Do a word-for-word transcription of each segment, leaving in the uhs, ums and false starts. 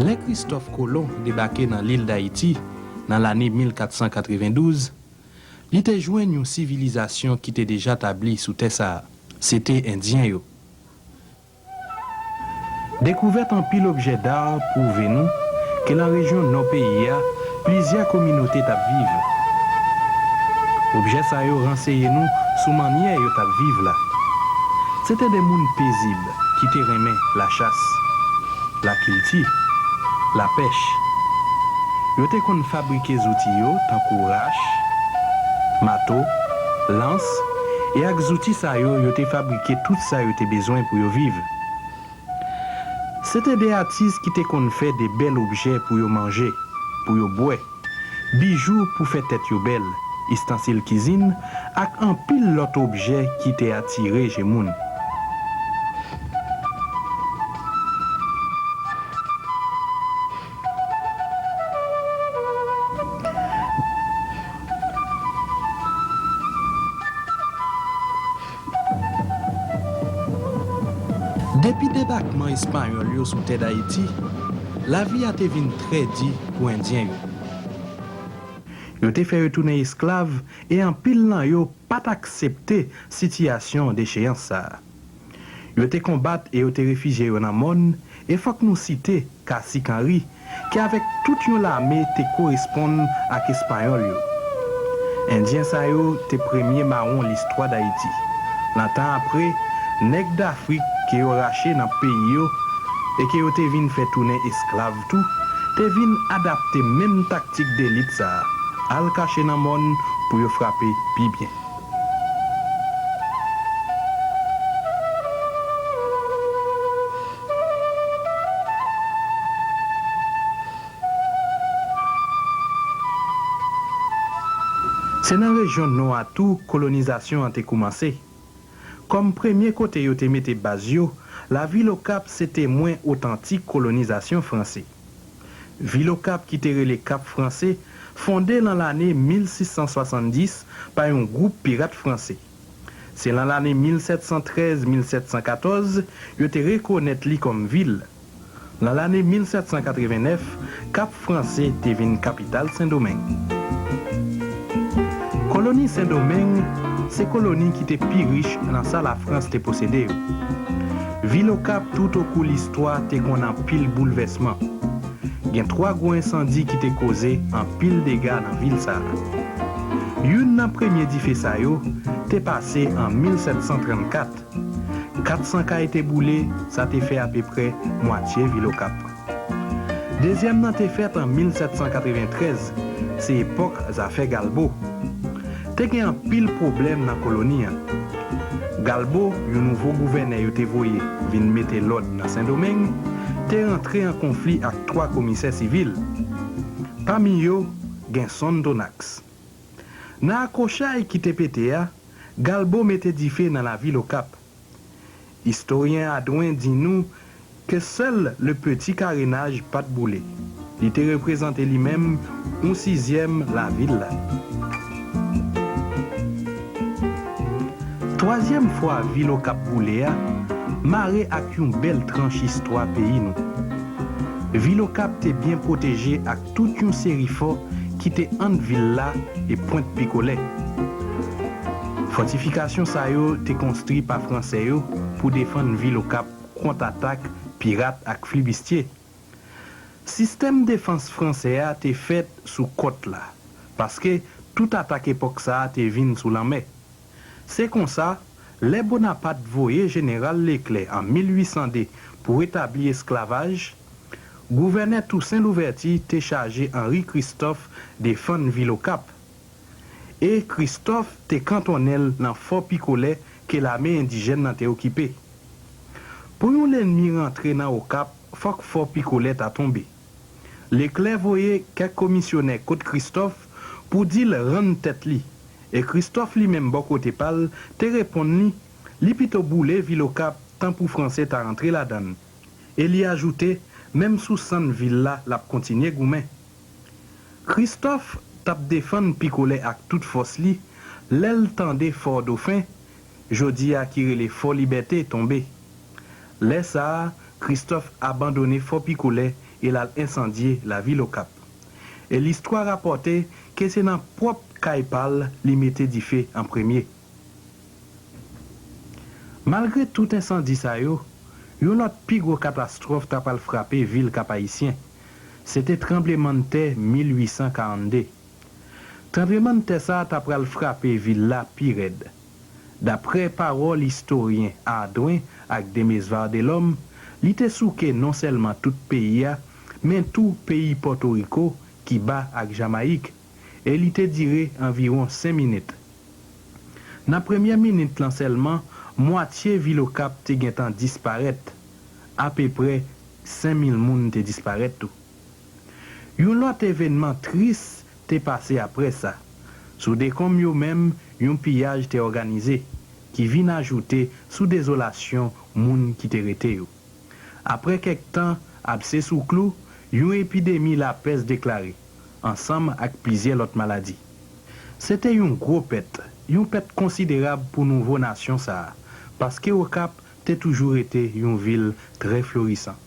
Lè Kristòf Kolon debake nan lil Dayiti nan lane mil kat san katrevendouz, li te jwenn yon sivilizasyon ki te deja tabli sou tè sa a. Se te Endyen yo. Dekouvèt anpil objè dar pwouve nou ke nan rejyon nò peyi a, plizyè kominote t ap viv. Objè sa yo ranseye nou sou mannyè yo t ap viv la. Se te de moun pezib ki te renmen lachas, lakilti, lapèch. Yo te konn fabrike zouti yo tankou rach, mato, lans, e ak zouti sa yo, yo te fabrike tout sa yo te bezwen pou yo viv. Se te de atis ki te konn fè de bèl objè pou yo manje, pou yo bwè, bijou pou fè tèt yo bèl, istansil kizin, ak anpil lòt objè ki te atire je moun. Depi debakman Espayòl yo sou tè Dayiti, lavi a te vin trè di pou Endyen yo. Yo te fè yo tounen esklav, e anpil nan yo pa t aksepte sitiyasyon decheyans sa a. Yo te konbat e yo te refijye yo nan mòn, e fòk nou site Kasik Anri, ki avèk tout yon lame te koresponn ak Espayòl yo. Endyen sa yo te premye mawon listwa Dayiti. Nan tan apre, nèg Dafrik ke yo rache nan peyi yo e ke yo te vin fè tounen esklav tou, te vin adapte menm taktik delit sa a, al kache nan mòn pou yo frape pi byen. Se nan rejyon nò a tou kolonizasyon an te koumanse. Kòm premye kote yo te mete baz yo, lavil Okap se temwen otantik kolonizasyon franse. Vil Okap ki te rele Kap Franse, fonde nan lane mil sis san swasanndis pa yon gwoup pirat franse. Se nan lane mil sèt san trèz, mil sèt san katòz, yo te rekonèt li kòm vil. Nan lane mil sèt san katrevennèf, Kap Franse te vin kapital Sendomeng. Koloni Sendomeng se koloni ki te pi rich nan sa Lafrans te posede yo. Vil Okap, toutokou listwa, te konn anpil boulvèsman. Gen twa gwo ensandi ki te koze anpil dega nan vil sa a. Youn nan premye dife sa yo te pase an mil sèt san trannkat. Kat san kay te boule, sa te fè apeprè mwatye vil Okap. Dezyèm nan te fèt an mil sèt san katreventrèz, se epòk zafè Galbo. Te gen anpil pwoblèm nan koloni an. Galbo, yon nouvo gouvènè yo te voye vin mete lòd nan Sendomeng, te rantre an konfli ak twa komisè sivil. Pami yo, gen Sonn Tonaks. Nan akwochay ki te pete a, Galbo mete dife nan lavil Okap. Istoryen Adwen di nou ke sèl Le Petit Carénage pa t boule. Li te reprezante li menm yon sizyèm lavil la. Twazyèm fwa vil Okap boule a mare ak yon bèl tranch istwa peyi nou. Vil Okap te byen pwoteje ak tout yon seri fò ki te ant vil la e Pwent Pikolè. Fòtifikasyon sa yo te konstwi pa Fransè yo pou defann vil Okap kont atak pirat ak flibistye. Sistèm defans fransè a te fèt sou kòt la, paske tout atak epòk sa a te vin sou lanmè. Se konsa, lè Bonapat voye jeneral Leklè an mil uit san de pou retabli esklavaj, gouvènè Tousen Louvèti te chaje Anri Kristòf defann vil Okap. E Kristòf te kantonnen l nan Fò Pikolè ke lame endijèn nan te okipe. Pou yon lènmi rantre nan Okap, fòk Fò Pikolè ta tonbe. Leklè voye kèk komisyonè kot Kristòf pou di l rann tèt li, e Kristòf li menm bò kote pa l te reponn li, li pito boule vil Okap tan pou Fransè ta rantre ladan l. E li ajoute, menm sou sann vil la l ap kontinye goumen. Kristòf t ap defann Pikolè ak tout fòs li lè l tande Fò Dofen, jodi a ki rele Fò Libète, tonbe. Lè sa a, Kristòf abandone Fò Pikolè e l al ensandye lavil Okap. E listwa rapòte ke se nan pwòp kay pa l li mete dife an premye. Malgre tout ensandi sa yo, yon lòt pi gwo katastwòf ta pral frape vil Kap Ayisyen. Se te tranblemanntè mil uit san karannde. Tranblemanntè sa a ta pral frape vil la pi rèd. Daprè pawòl istoryen Ardouin ak Demesvar Delorme, li te souke non sèlman tout peyi a, men tou peyi Pòtoriko, Kiba ak Jamayik, e li te dire anviwon senk minit. Nan premyè minit lan sèlman, mwatye vil Okap te gentan disparèt. Apeprè senk mil moun te disparèt tou. Yon lòt evènman tris te pase apre sa. Sou dekonm yo menm, yon piyaj te òganize, ki vin ajoute sou dezolasyon moun ki te rete yo. Apre kèk tan abse sou klou, yon epidemi lapès deklare, ansanm ak plizyè lòt maladi. Se te yon gwo pèt, yon pèt konsiderab pou nouvo nasyon sa a, paske Okap te toujou rete yon vil trè florisan.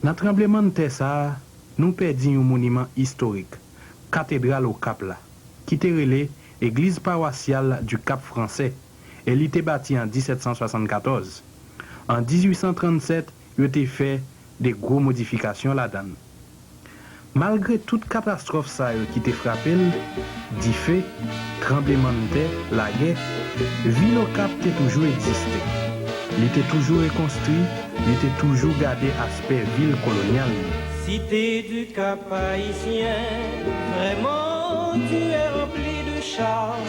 Nan tranblemanntè sa a, nou pèdi yon moniman istorik, Katedral Okap la, ki te rele Église Paroissiale du Cap Français, e li te bati an disèt san swasannkatòz. An dizuit san trannsèt, yo te fè de gwo modifikasyon ladan l. Malgre tout katastwòf sa yo ki te frape l, dife, tranblemanntè, lagè, vil Okap te toujou egziste. Li te toujou rekonstwi, li te toujou gade aspè vil kolonyal li. Cité du Cap-Haïtien, vraiment tu es rempli de charme,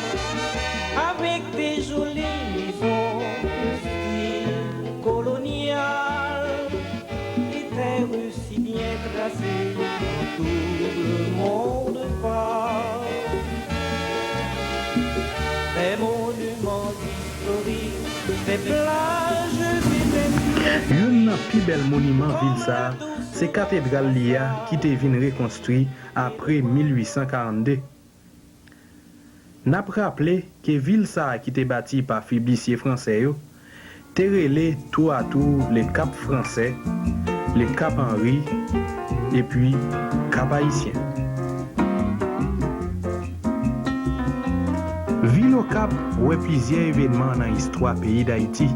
avec tes jolies maisons au style colonial, les terres si bien tracées dont tout le monde parle. Tes monuments historiques, tes plages et tes... Youn nan pi bèl moniman vil sa a, se katedral li a ki te vin rekonstwi apre mil uit san karannde. N ap raple ke vil sa a ki te bati pa fiblisye fransè yo te rele touatou Le Cap Français, Le Cap Henri, epi Cap Haïtien. Vil Okap wè plizyè evènman nan istwa peyi Dayiti.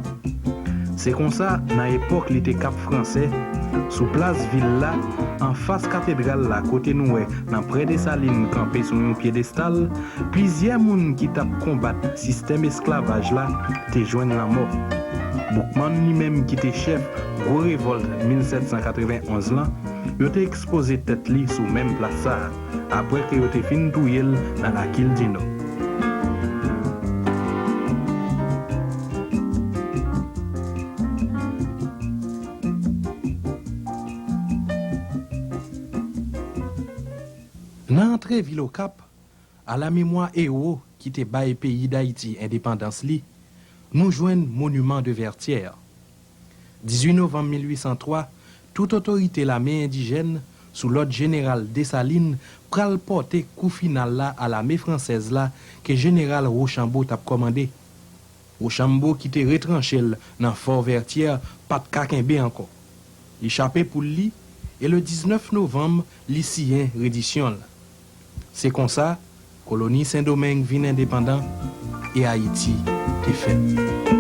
Se konsa, nan epòk li te Kap Fransè, sou plas vil la, anfas katedral la kote nou wè Lanprè Desalin kanpe sou yon pyedestal, plizyè moun ki t ap konbat sistèm esklavaj la te jwenn lanmò. Boukman li menm ki te chèf gwo revòlt mil sèt san katrevenn onz lan, yo te ekspoze tèt li sou menm plas sa a, apre ke yo te fin touye l nan Lakil di Nò. Nan antre vil Okap, a la memwa ewo ki te bay peyi Dayiti endepandans li, nou jwenn Monument de Vertières. Dizuit novanm mil uit san twa, tout otorite lame endijèn, sou lòd jeneral Desalin, pral pòte kou final la a lame fransèz la ke jeneral Wochanbo t ap kòmande. Wochanbo ki te retranche l nan Fò Vètyè pa t ka kenbe ankò. Li chape poul li, e le diznèf novanm, li siyen redisyon l. Se konsa, koloni Sendomeng vin endepandan e Ayiti te fèt.